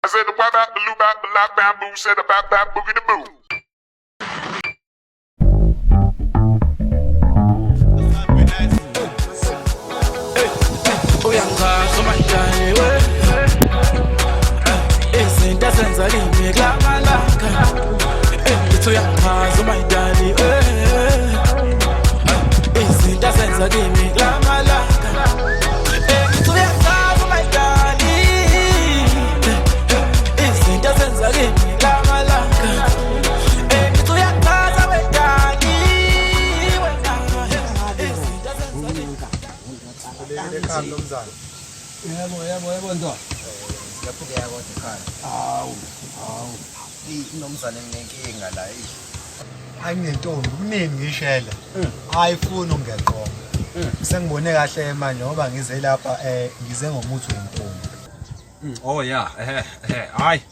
I said the wap bap the loop bap the lap bamboo said the bap bap boogie the boo. Uyangichaza umayidali we izinto ezenza kimi kulamalanga. Ngithi uyangichaza umayidali we izinto ezenza kimi kulamalanga. Ngithi uyangichaza umayidali izinto ezenza kimi kulamalanga. Ngithi uyangichaza wedali wena izinto ezenza kimi. Ekhaya mnumzane. Yebo, yebo, yebo ndoda. Siyaphukeka kodwa ekhaya. Hawu, hawu. Eyi mnumzane nginenkinga la eyi. Hayi nginentombi kuningi ngishela. Ayifuni ungeqoma. Sengibone kahle manje ngoba ngize lapha ngize ngomuthi wentombi. Oh yeah, ehe, ehe, hayi.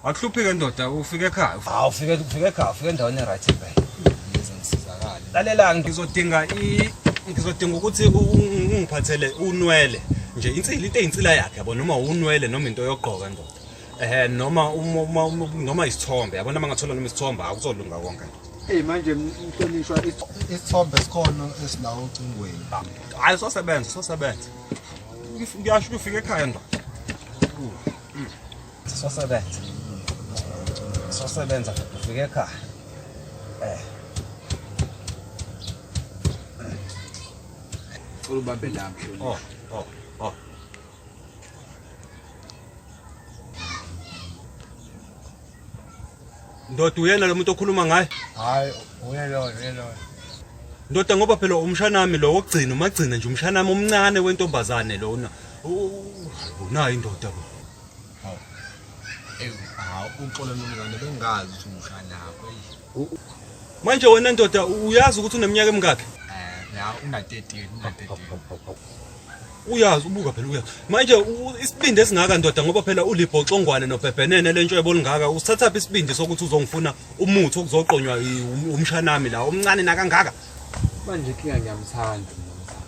Akuhluphike ndoda, ufike ekhaya. Hawu, ufike ekhaya, ufike endaweni e-right impela. Ngize ngisizakale. Lalela ngizodinga ukuthi ungiphathele unwele nje insila into eyinsila yakhe yabo noma unwele noma into yogqoka ndoda. Ehe noma noma isithombe yabona mangathola noma isithombe akuzolunga konke. Hey manje mhlonishwa isithombe sikhona esilawo ocingweni. Hayi sosebenza sosebenza. Ngiyasho ufike ekhaya ndoda. Sosebenza. Sosebenza ufike ekhaya. Cela ubambe la mhlonishwa. Oh, oh, oh. Ndoda uyena lo muntu okhuluma ngaye? Hayi uye loyo uye loyo. Ndoda ngoba phela umshanami lo wokugcina umagcina nje umshanami omncane wentombazane lona. Unayo indoda bo. Ewu hawu uxolo mnumzane bengazi ukuthi umshana wakho. Eyi. Manje wena ndoda uyazi ukuthi uneminyaka emingaki? Ya una 13 una 13. Uyazi ubuka phela uyazi. Manje isibindi esingaka ndoda ngoba phela ulibhoxongwane nobhebhenene lentshwebo olungaka usithathaphi isibindi sokuthi uzongifuna umuthi okuzoqonywa umshanami la omncane nakangaka? Manje inkinga ngiyamthanda mnumzane.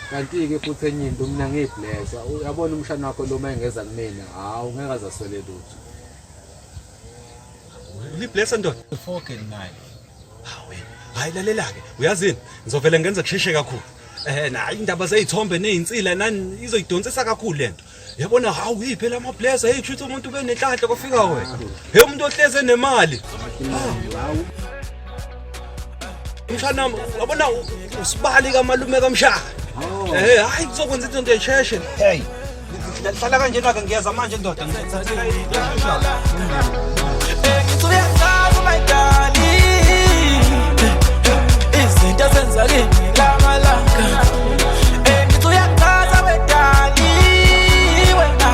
Kanti-ke futhi enye into mina ngiyiblessa. Uyabona umshana wakho lo uma engeza kumina, hawu ngeke aze aswele lutho. Uliblessa ndoda. Fork and knife. Hawe, hayi lalela-ke uyazini ngizovele ngenze kusheshe kakhulu. Na indaba zey'thombe ney'nsila nani izoyidonsisa kakhulu lento. Yabona hawu yiphi phela ama-blesser hey kushuthi umuntu ube nenhlanhla kwafika wena. Hey umuntu ohleze enemali. Umshana wami yabona usibali kamalume kamshaka. Hayi kuzokwenza into esheshe. Hey. Hlala kanjena ke ngiyeza manje ndoda ngizothathela into esheshayo. Ngithi uyangichaza umayidali izinto ezenza kimi kulamalanga. Ngithi uyangichaza wedali wena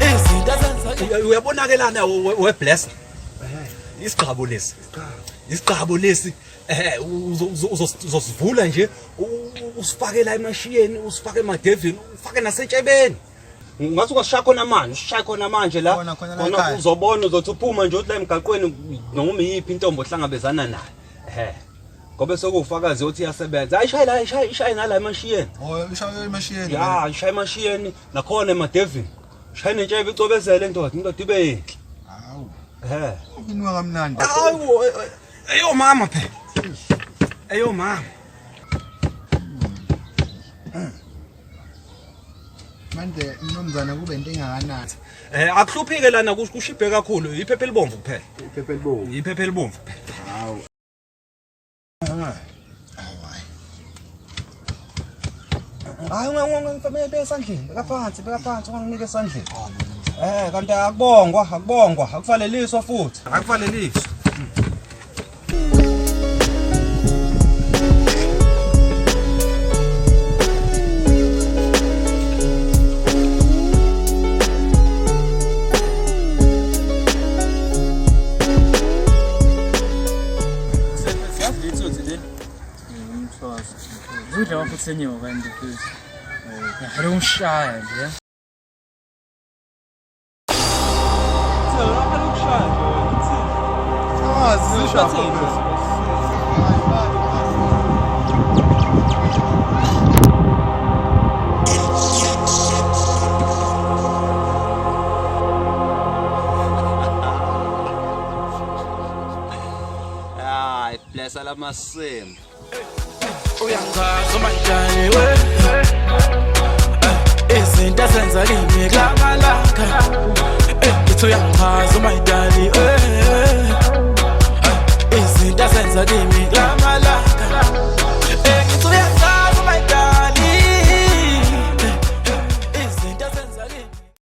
izinto ezenza kimi. Uyabonakelana weblesser. Isigqabo lesi. Isigqabo lesi uzosivula nje usifake la emashiyeni usifake emadevini ufake nasetshebeni. Ngathi ungasishaya khona manje, usishaye khona manje la. Khona, khona la ekhaya. Uzobona uzothi uphuma nje uthi la emgaqweni noma iyiphi intombi ohlangabezana nayo. Ngoba sekuwufakazi othi iyasebenza. Hayi ishaye la, ishaye ishaye nala emashiyeni. Oh ishaye emashiyeni. Ya, ishaye emashiyeni nakhona emadevini. Ishaye nentshebe icobezele ndoda, indoda ibe yinhle. Hawu. Inuka kamnandi. Hawu, eyo mama phela. Eyo mama. Manje mnumzane kube into engakanani? Akuhluphike lana kushibhe kakhulu, iphepha elibomvu kuphela. Iphepha elibomvu. Iphepha elibomvu kuphela. Hawu. Hayi ungangifamele beka esandleni, beka phansi, beka phansi, unganginike esandleni. Kanti akubongwa, akubongwa, akufaleliswa futhi. Akufaleliswa. Udla amafutha enyoka nje futhi. Ngiyafuna ukumshaya nje. Blessa lamasimba. Uyangichaza umayidali we. Izinto ezenza kimi kulamalanga. Ngithi uyangichaza umayidali we. Izinto ezenza kimi kulamalanga.